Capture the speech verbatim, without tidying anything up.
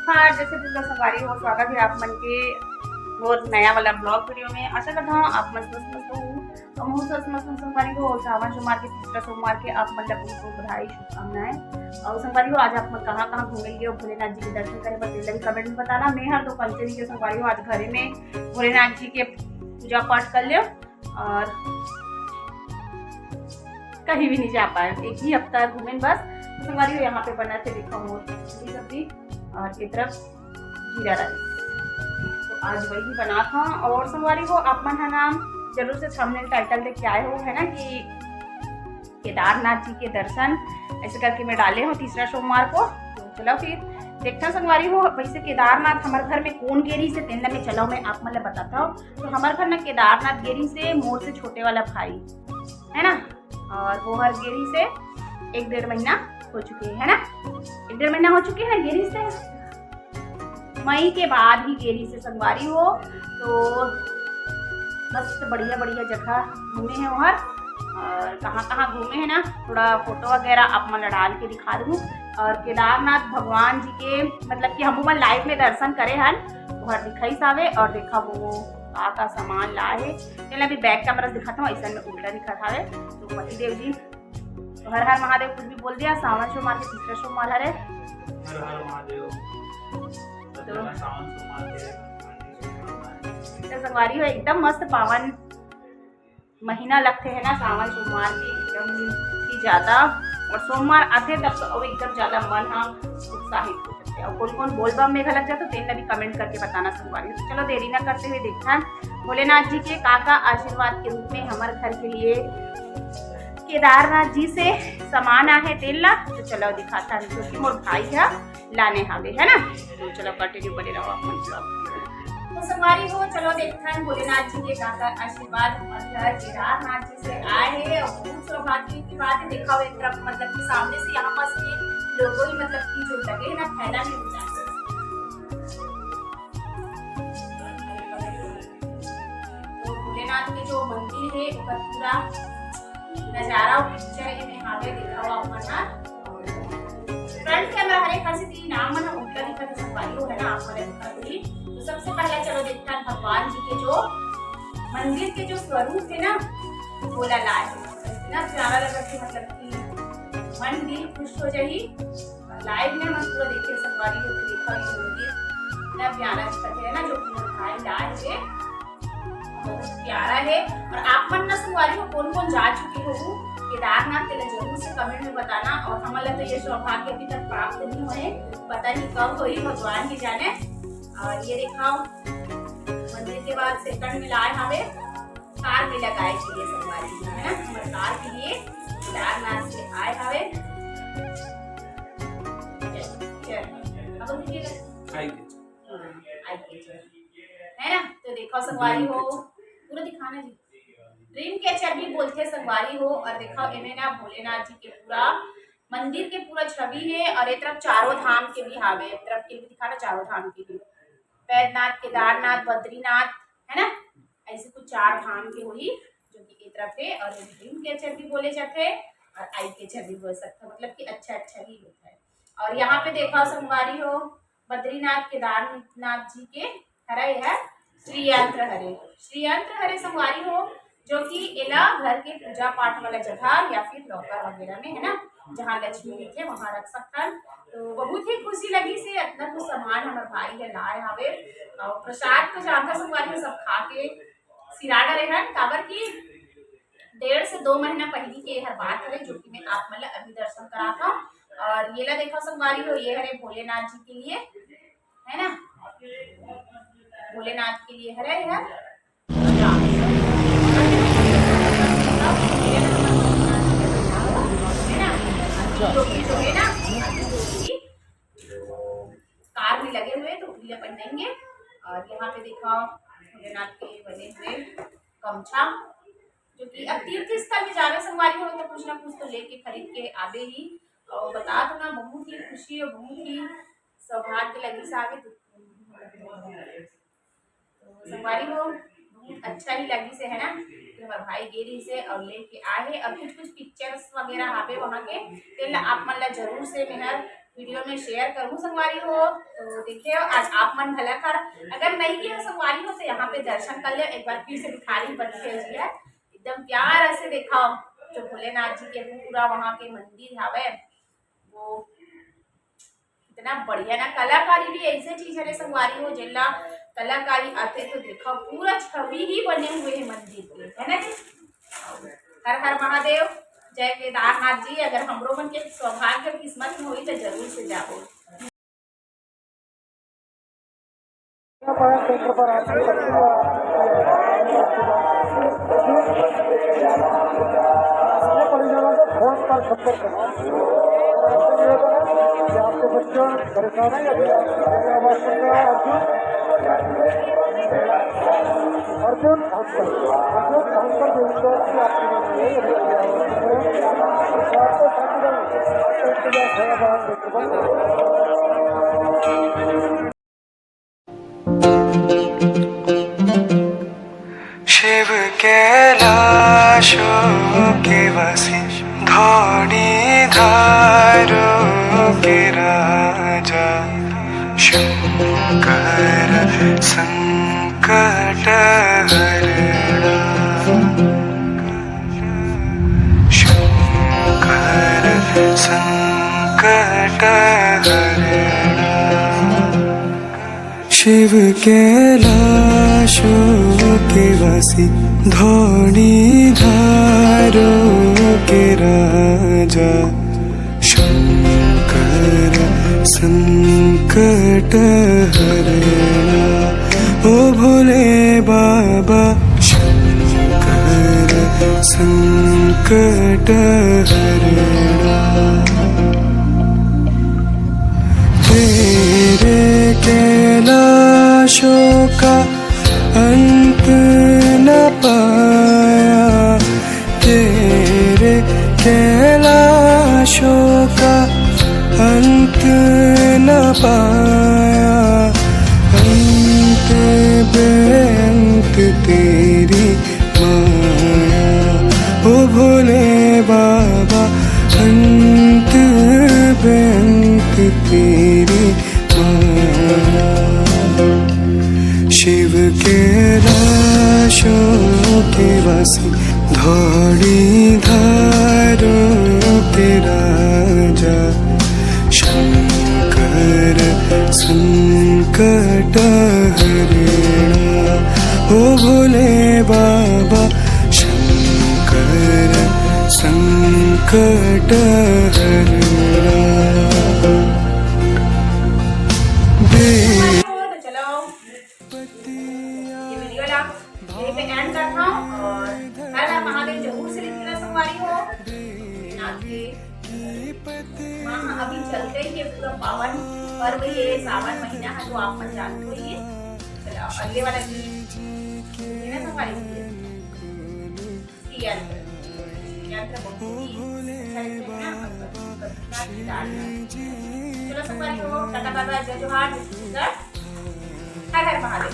नमस्कार, जय छत्तीसगढ़ संगवारी हो, स्वागत है आप मन के मोर नया वाला ब्लॉग वीडियो में। आशा करता हूँ आप मस्त मस्त मस्त हो। हम हूँ स्वस्थ मस्त मस्त संगवारी हो। सावन सोमवार के तीसरा सोमवार के आप मन ला बहुत बहुत बधाई, शुभकामनाएं। और संगवारी हो, आज आप मन कहाँ कहाँ घूमे गे हो भोलेनाथ जी के दर्शन करे बर, तेला भी कमेंट में बताना। मैं हर तो पंचमी के संगवारी हो आज घरे में भोलेनाथ जी के पूजा पाठ कर लियो और कहीं भी नहीं जा पाए, एक ही हफ्ता घूमे बस। तो संगवारी हो, यहाँ पे बना थे, देखा मोर पूरी सब्जी और ये तरफ जीरा राइस। तो आज वही बना था। और संगवारी हो, आप मन है ना जरूर से थंबनेल टाइटल देख के आए हो, है ना, कि केदारनाथ जी के दर्शन ऐसे करके मैं डाले हूँ तीसरा सोमवार को। तो चलो फिर देखता संगवारी हो, वैसे केदारनाथ हमारे घर में कौन गे रहिस हे तेन ला मैं, चलो मैं आप मन ला बताता हूँ। तो हमारे घर ना केदारनाथ गे रहिस हे मोर से छोटे वाला भाई, है ना, और वो हर गे रहिस हे एक डेढ़ महीना हो चुके है ना, एक डेढ़ महीना हो चुके हैं गे रहिस हे। मई के बाद ही गे रहिस हे संगवारी हो। तो मस्त बढ़िया बढ़िया जगह घूमे हैं वहाँ, और कहाँ कहाँ घूमे हैं ना, थोड़ा फोटो वगैरह आप मन ला डाल के दिखा दूँ। और केदारनाथ भगवान जी के मतलब कि हम मन लाइव में दर्शन करे हन, वहाँ दिखाइस हावे। और देखा वो का का सामान लाए हे, तेला भी बैक कैमरा से दिखाता हूँ, ऐसा में उल्टा दिखत हावे। तो पति देव जी, तो हर हर महादेव कुछ भी बोल दिया, सावन सोमवार के तीसरा सोमवार हरे। हर हर महादेव। तो सावन सोमवार के तो संगवारी हो, एकदम मस्त पावन महीना लगथे है ना सावन सोमवार के, एकदम ही ज्यादा। और सोमवार आथे तब तो अउ एकदम ज्यादा मन हा उत्साहित हो जाथे। और कौन कौन बोलबम में घलक जाथे, तेन ला भी कमेंट करके बताना संगवारी। तो चलो देरी ना करते हुए देखथन भोलेनाथ जी के का का आशीर्वाद के रूप में हमर घर के लिए केदारनाथ जी से सामान आहे तेन ला। तो चलो दिखाथन, जो कि मोर भाई हा लाने हावे, है ना। तो चलो कंटिन्यू बने रहो अपन ब्लॉग। तो संगवारी हो, चलो देखथन भोलेनाथ जी के का का आशीर्वाद हमर घर केदारनाथ जी से आए हे। और बहुत सौभाग्य की बात है, देखा हो एक तरफ मतलब कि सामने से यहाँ पास ये लोगो ही मतलब कि जो लगे है ना, फैला नहीं हो जाते। तो भोलेनाथ के जो मंदिर है ओकर पूरा नजारा और पिक्चर एमे हावे, देखा हो आप मन हा। फ्रंट कैमरा हरे खासी ती नाम मन उल्टा दिखत हे संगवारी हो, है ना, आप मन दिखत होही। तो सबसे पहला चलो देखथन भगवान जी के जो मंदिर के जो स्वरूप है ना, भोला लाल है। इतना प्यारा लगत है, मतलब कि मन दिल खुश हो जाही। और लाइव में हम पूरा देखे संगवारी हो, तो देखा ये मंदिर इतना प्यारा दिखत है ना, जो कि मोर भाई लाए हे, बहुत प्यारा है। और आप मन ना संगवारी हो कौन कौन जा चुके हो केदारनाथ, तेला जरूर से कमेंट में बताना। और हमन ला तो ये सौभाग्य अभी तक प्राप्त नहीं होए, पता नहीं कब होही, भगवान ही जाने। और ये देखा मंदिर के बाद सेकंड में लाए हावे कार में लगाए के लिए संगवारी हो, है ना, हमर कार के लिए केदारनाथ से आए हावे। चल, चल। अब उनके आई के। हाँ, आई के चल। है ना, तो देखो संगवारी हो, पूरा दिखाना जी। ड्रीम कैचर भी बोलथे संगवारी हो। और देखो एमे ना भोलेनाथ जी के पूरा मंदिर के पूरा छवि है और ये तरफ चारों धाम के भी हावे, एक तरफ के भी दिखाना चारों धाम के भी, बैद्यनाथ, केदारनाथ, बद्रीनाथ, है ना, ऐसे कुछ चार धाम के होही जो कि ये तरफ है। और ड्रीम कैचर भी बोले जाते हैं और आई कैचर भी बोल सकते हैं, मतलब कि अच्छा अच्छा ही होता है। और यहाँ पे देखा संगवारी हो, बद्रीनाथ केदारनाथ जी के हरे है श्रीयंत्र हरे, श्रीयंत्र हरे संगवारी हो, जो कि एला घर के पूजा पाठ वाला जगह या फिर लॉकर वगैरह में, है ना, जहाँ लक्ष्मी रहिथे वहाँ रख सकथन। तो बहुत ही खुशी लगिस हे, इतना कुछ सामान हमर भाई ह लाए हावे। और प्रसाद तो जानता संगवारी हो, सब खा के सिरा डरे हन, काबर कि डेढ़ से दो महीना पहिली के हर बात हरे, जो कि मैं आप मन ला अभी दर्शन करात हूँ। और ये ला देखा संगवारी हो, ये हरे भोलेनाथ जी के लिए, है ना, भोलेनाथ के लिए हरे है। जो कि जो है ना, कार में लगे हुए तो उठिया पहनेंगे। और यहाँ पे देखा भोलेनाथ के बने हुए गमछा, जो कि अब तीर्थ स्थल में जावे संगवारी हो तो कुछ ना कुछ तो लेके खरीद के आबे ही। और बता दो ना, बहुत ही खुशी और बहुत ही सौभाग्य लगिस आवे। तो संगवारी हो, बहुत अच्छा ही लगिस हे, है ना, कि हमर भाई गे रहिस हे और लेके आए हे। और कुछ कुछ पिक्चर्स वगैरह हावे वहाँ के, तेन ला आप मन ला जरूर से मेहर वीडियो में शेयर करूँ संगवारी हो। तो देखिए, आज आप मन घला कर, अगर नहीं किया संगवारी हो, तो यहाँ पे दर्शन कर लियो। एक बार फिर से दिखा रही बंद किया जी है, एकदम प्यार से देखा जो भोलेनाथ जी के पूरा वहाँ के मंदिर हवे, वो कितना बढ़िया ना। कलाकारी भी ऐसे चीज है रे संगवारी हो, जेला कलाकारी आते तो देखा पूरा छवि ही बने हुए है मंदिर के, है ना जी? हर हर महादेव, जय केदारनाथ जी। अगर हमरो मन के सौभाग्य किस्मत में होई तो जरूर से जाबो। परिजनों को फोन पर संपर्क करें। आपके बच्चों परेशान है, अभी आप, अभी आप, अर्जुन, अर्जुन धामकर, अर्जुन धामकर जो इंदौर से आपके लिए आए हैं, आपको साथ में इंतजार है, आप शिव कैलाशों के वासी, धौनी धारों के राजा, शंकर संकट हरणा, शंकर संकट हरणा। शिव कैलाशों के वासी, धौनी धारों के राजा, शंकर संकट हरणा। ओ भोले बाबा, शंकर संकट हरणा। तेरे कैलाशों का अंत न पाया, तेरे कैलाशों का अंत न पाया, अंत बेअंत तेरी माया। ओ भोले बाबा, अंत बेअंत तेरी माया। शिव कैलाशों के वासी, धौनी धारों के राजा, शंकर संकट हरणा। ओ भोले बाबा, शंकर संकट हरणा। तो चलो, ये वीडियो ला यहीं पे एंड करता हूँ और हर हर महादेव जरूर से लिखना संगवारी हो। आपके माह अभी चलते ही ये पूरा पावन पर्व, ये सावन महीना है, तो आप मन जानते हो ये। चलो, अगले वाला गीत, ये ना संगवारी हो, ये यंत्र, यंत्र बहुत ही अच्छा लगता है ना, और कभी कभी ना डालना। चलो संगवारी हो, टाटा बाय बाय, जय जोहार, जय छत्तीसगढ़, हर हर महादेव।